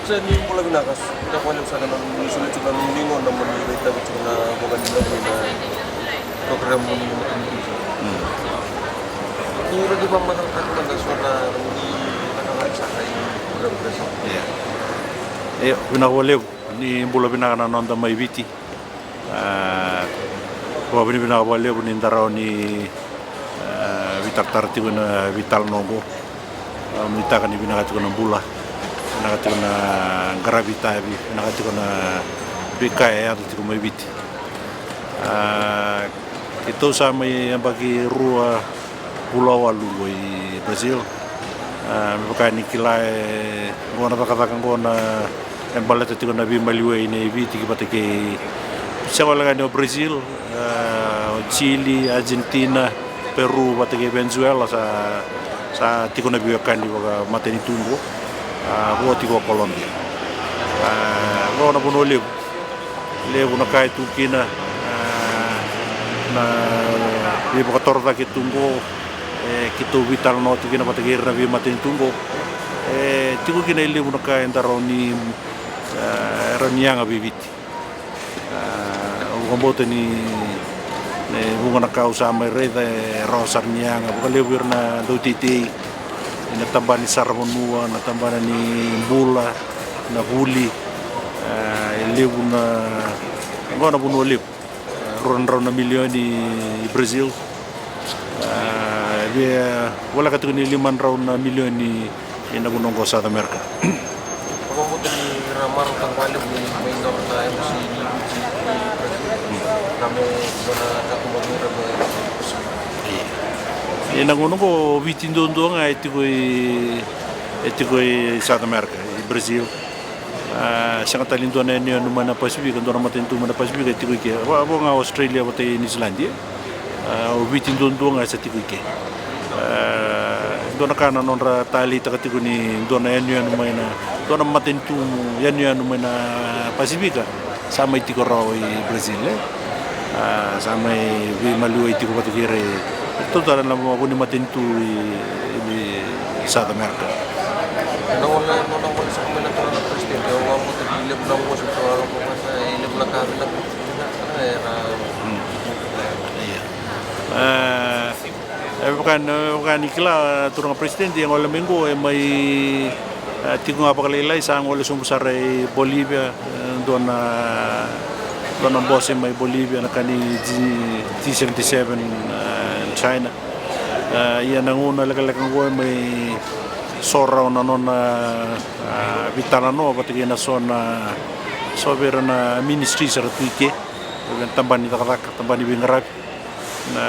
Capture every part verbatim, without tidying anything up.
Sa ni bula vinaka, vinaka vakalevu saka na ni solia tiko na nomuni gauna mo ni raitaka tiko na vakalilavo ni na program mo ni. Ni rawa ni vakamatatataka mada so na nomuni cakacaka saka i program. Ia. Io, vinaka vakalevu. Ni bula vinaka na noda mai Viti. A, vakavinavinaka vakalevu ni da rawa ni, a, veitaratara tiko ena veitalanoa oqo. A, nuitaka ni vinaka tiko na bula, vinaka tiko na qaravi itavi, vinaka tiko na veika e yaco tiko mai Viti. A, keitou sa mai yabaki rua vula walu qo i Brazil. A, me vaka ni kila, e, qo na cakacaka qo na, e baleta tiko na veimaliwai nei Viti ki vata kei, sega wale ga ni o Brazil, a, o Chile, Argentina, Peru vata kei Venezuela sa, sa tiko na veiwekani vakamatanitu qo. A, vo tiko o Colombia. A, qo na vanua levu. Levu na ka e tu kina, a, na veivakatorocake tu qo, e, keitou veitalanoa tu kina vata kei ira na veimatanitu qo. E tiko kina e levu na ka eda rawa ni, a, rawa ni yaga vei Viti. A, au vakabauta ni, ni vuqa na ka au sa mai raica e rawa sara ni yaga vakalevu ira na dauteitei. Ena tabana ni saravanua, na tabana ni bula, na vuli, e levu na, qo na vanua levu. E, rua na drau na milioni i Brazil. E, via voleka tiko ni lima na drau na milioni ena vanua qo South America. Vakabauta ni ra marautaka vakalevu ni mai dua na embassy ni Viti i Brazil. Ka me dua na katuba vei ira me Ena gauna oqo o Viti duadua ga e tiko i, e tiko i South America, i Brazil. A, sega tale ni dua na yanuyanu mai na Pasifika, dua na matanitu mai na Pasifika e tiko i ke. Va, vo ga Australia vata i New Zealand, e. A, o Viti duadua ga e sa tiko i ke. A, dua na ka na nodra taleitaka tiko ni dua na yanuyanu mai na, dua na matanitu yanuyanu mai na Pasifika. Sa mai tiko rawa i Brazil, e. A, sa mai veimaliwai tiko vata kei ira, e, iratou tale na vu ni matanitu i, i South America. Ena gauna, ena gauna saka mai na turaga na president, au vakabauta ni levu na vosa, e levu na ka vinaka, vinaka, era. Mm. Ia. E, E vaka, e vaka ni kila, turaga president, e gole mai qo, e mai, e, tiko ga vakalailai, sa gole sobu sara i Bolivia, e, dua na, dua na bose mai Bolivia, na ka ni G, G seventy-seven, e, China. E, ia na gauna lekaleka qo e mai so rawa na nona, e, veitalanoa vata kei na so na, so vei ira na ministry sara tu i ke, vei na tabana ni cakacaka, tabana ni veiqaravi. Na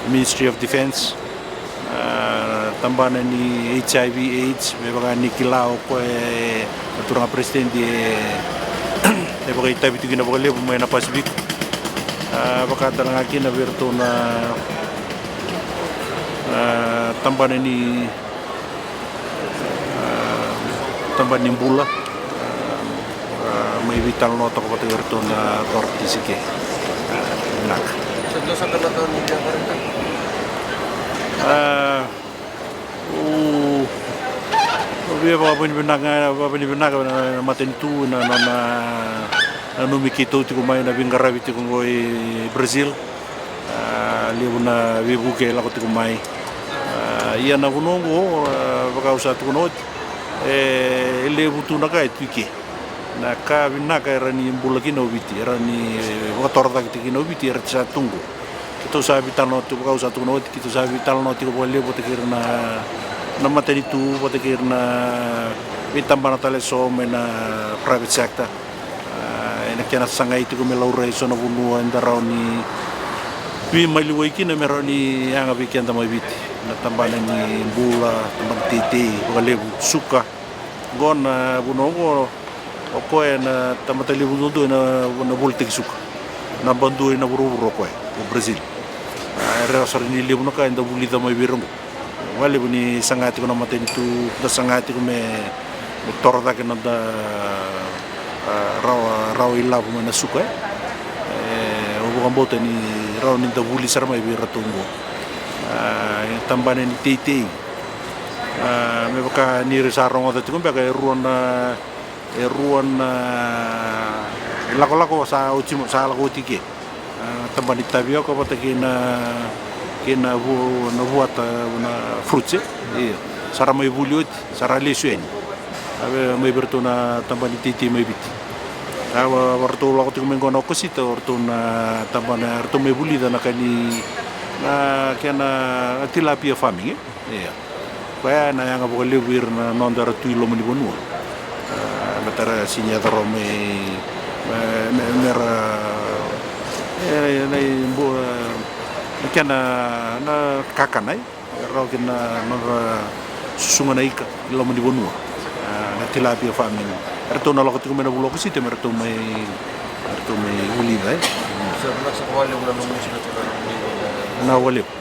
Ministry of Defence, a, tabana ni H I V AIDS, me vaka ni kila o koya, e, na turaga president, e, e vakaitavi tu kina vakalevu mai na Pasifika. A, vaka tale ga kina vei iratou na, a, tabana ni A, tabana ni bula, a, a, mai veitalanoa toka vata kei iratou na authorities i ke. A, vinaka. A, au, au via vakavinavinaka, vakavinavinaka na, na matanitu, na, na, na, nanumi keitou tiko mai na veiqaravi tiko qo i Brazil. A, levu na veivuke e lako tiko mai. A, ia na vanua oqo, a, vaka au sa tukuna oti, e levu tu na ka e tu i ke. Na ka vinaka era ni bula kina o Viti, era ni vakatorocake tiko kina o Viti, era sa tu qo. Keitou sa veitalanoa tiko, vaka au sa tukuna oti, keitou sa veitalanoa tiko vakalevu vata kei ira na, na matanitu, vata kei ira na veitabana tale eso mai na private sector. A, ena kena sagai tiko me laurai eso na vanua eda rawa ni veimaliwai kina me rawa ni yaga vei keda mai Viti. Na tabana ni bula, tabana teitei vakalevu, suka. Qo na vanua qo, o koya na tamata levu duadua ena, na volitaki suka. Naba dua ena vuravura o koya, o Brazil. A, e rawa sara ni levu na ka eda vulica mai vei ira qo. Vakalevu ni saga tiko na matanitu, da saga tiko me, me toro cake na noda, a, rawa, rawa ilavo mai na suka, e. E, au vakabauta ni rawa ni da vuli sara mai vei iratou qo. A, e tabana ni teitei. A, me vaka ni ra sa rogoca tiko beka e rua na, e rua na ilakolako sa oti, sa lako oti ke. A, tabana ni tavioka vata kei na, kei na vu-, na vuata, na fruits, e. Io. Sa ra mai vuli oti, sa ra lesu yani. A, vei, mai vei iratou na tabana ni teitei mai Viti. A, va, va ratou lako tiko mai qo na Okasita, o ratou na tabana, ratou mai vulica na ka ni, na kena tilapia farming, e. Ia. Koya na yaga vakalevu vei ira na noda era tu i loma ni vanua. A, na tara sini yaco rawa mai, me, me, mera, e, na ibu, e, na kena, na kakana, e. Rawa kina na nodra susuga na ika i loma ni vanua. A, na tilapia farming. Eratou na lako tiko mai na vula o Okasita me ratou mai, me ratou mai vulica, e. Sa vinaka saka vakalevu na nomu isika tu na nomu. Na vakalevu.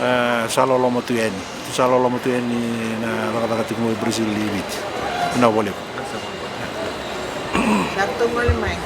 E, sa loloma tu yani. Sa loloma tu yani na cakacaka tiko mai Brazil i Viti. Na vakalevu. Sa ratou gole mai.